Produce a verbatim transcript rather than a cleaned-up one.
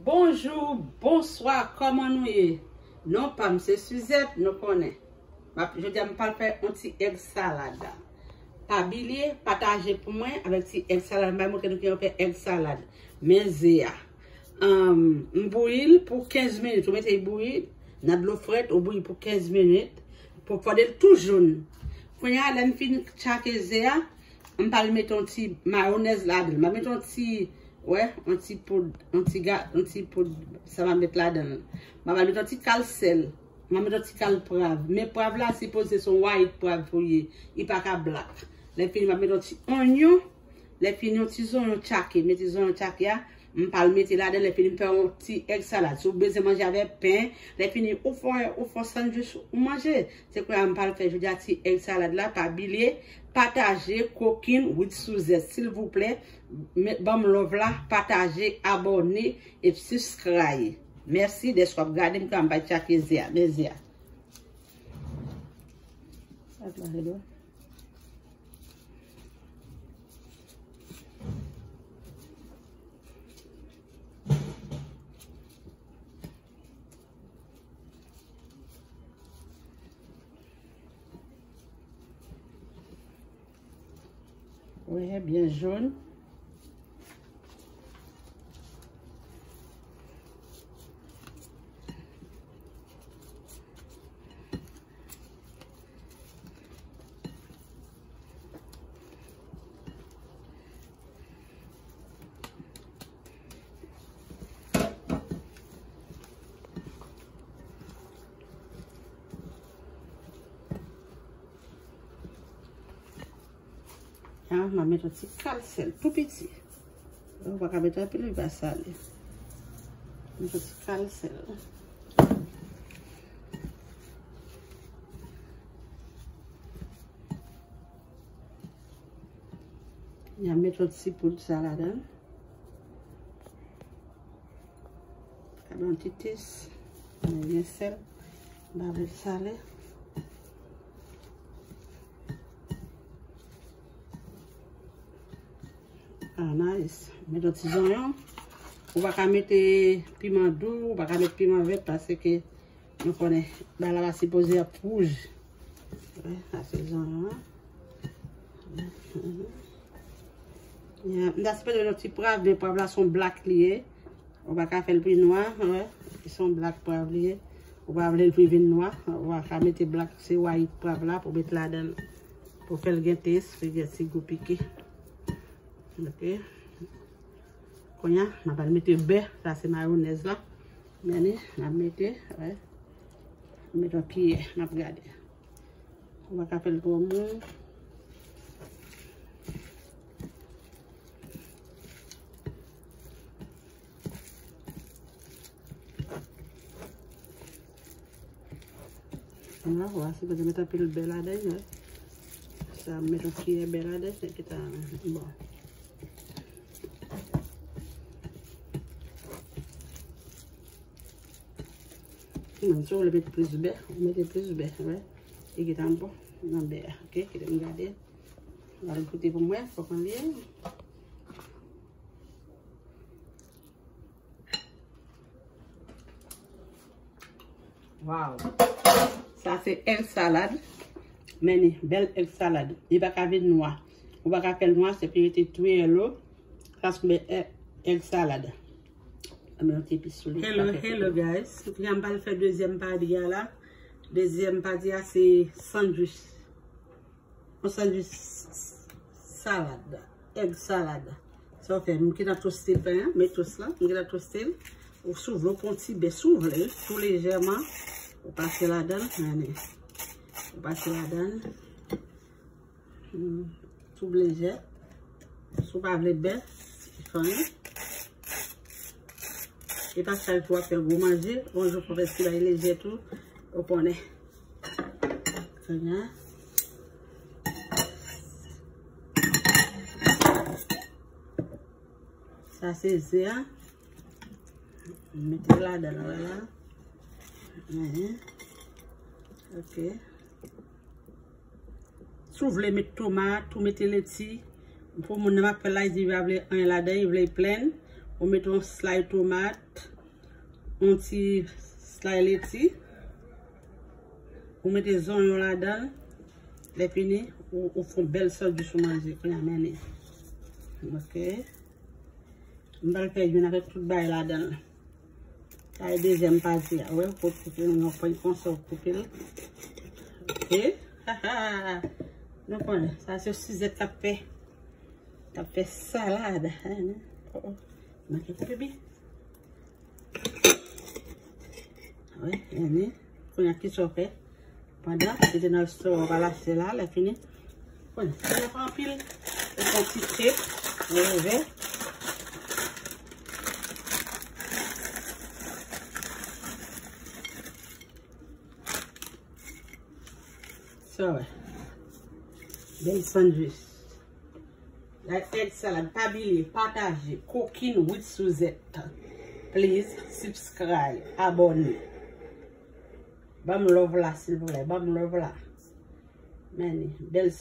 Bonjou, bonswa, kòman nou ye? Non pa m se Suzette, nou konnen. M ap, jodi a m pral fè yon ti èg salad. Pa bliye pataje pou mwen avèk ti èg salad. M pral montre nou kijan fè èg salad. Men ze a. Anm, m bouyi l pou kenz minit. Ou mete l bouyi nan dlo frèt, ou bouyi pou kenz minit. Pou fòde l tou joun. Kounye a, lè m fin tchake ze a, m pral mete yon ti mayonèz ladan l. M ap mete yon ti, wè, yon ti poud, yon ti ga, yon ti poud, sa m ap met ladan l. M ap mete yon ti kal sèl. M ap mete yon ti kal pwav. Men pwav la sipoze se yon white pwav pou ye. Li pa ka black. Lè fini, m ap mete yon ti onyon. Lè fini, yon ti zonyon tchake. Men ti zonyon tchake a, m pral mete ladan. Lè fini, m fè yon ti èg salad. Si w bezwen manje avèk pen, lè fini, ou fè, ou fè sandwich, ou manje. Se kounye a m pral fè jodi a ti èg salad la. Pa bliye, pataje Cooking with Suzette, silvouplè. Ban m love la, pataje, abòne, e subscribe. Mèsi dèske w ap gade m, kan m bay tchak ze a, men ze a. Wi, byen jòn. A, m a met yon ti kal sèl tou piti. Ou pa ka met anpil, li pa sale. Met yon ti kal sèl. M a met yon ti poud sa ladan. Gade yon ti tes. Mwen gen sèl. M pa vle l sale. Ah, nice. Met yon ti zonyon. Ou pa ka mete piman dou, ou pa ka mete piman vèt, paske nou konnen bagay la pa sipoze ap wouj. Wè, sa se zonyon an. Ya, m ta sipoze met yon ti pwav, men pwav la se yon black li ye. Ou pa ka fè l pi nwa, wè. Se yon black pwav li ye. Ou pa vle l pi vin nwa, ou pa ka mete black, se white pwav la pou met ladan l. Pou fè l gen tes, pou gen ti gou pike. Ok. Kounye a, m ap al mete bè, sa se mayonèz la. Men li, m ap mete, wè. Mete yon kiyè, m ap gade. Ou pa ka fè l twò mou. Kounye a, ou pa sipoze met anpil bè ladan, non. Sa, m met yon kiyè bè ladan, se ki ta bon. Menm si w vle met plis bè, ou mete plis bè, wè. E gentan bon nan bè a, ok? Kite m gade. M al goute pou m wè kòman l ye. Wow! Sa se èg salad. Men ni bèl èg salad. Li pa ka vin nwa. Ou pa ka fè l nwa, se pou yo te touye lo. Sa se bèl èg, èg salad. Ann met yon ti epis sou li. Hello, hello guys. Kounye a m pral fè dezyèm pati a la. Dezyèm pati a se sandwich. Yon sandwich salad, èg salad. Sa w fè, m gentan toste pen an, men tost la, m gentan toste l. Ou si w vle, ou pran yon ti bè, si w vle, tou lejèman, ou pase ladan l, men, ou pase ladan l. Hmm, tou lejè. Si w pa vle bè, se fann. E pa chak jou w ap fè gwo manje, yon jou fò fè ti bagay lejè tou, ou konnen. Kounye a. Sa se ze a. Mete ladan l la. Mhm. Ok. Si w vle met tomat, ou mete leti. Pou moun nan m ap fè la, li di li pa vle anyen ladan, li vle plenn. Ou mete yon slay tomat, yon ti slay leti. Ou mete zonyon ladan l. Lè fini, ou, ou fè yon bèl sandwich ou manje. Kounye a, men li. Ok. M pral fè youn avèk tout bagay ladan l. Sa e dezyèm pati a. Wè, ou koupe l, yon pwen konsa, ou koupe l. Ok. Nou konnen, sa se Suzette k ap fè. K ap fè salad. Oh, oh. Manke koupe byen. Wi, yani. Kounye a ki sa w fè? Pandan, li te nan restoran, w pa lase la, lè fini. Kounye a, kounye a pa anpil. Ou pran ti chèf, ou ouvè. Sa wè. Bèl sandwich. Like, èd salad, pa bliye pataje Cooking with Suzette. Please subscribe, abòne. Ban m love la, silvouplè, ban m love la. Men li, bèl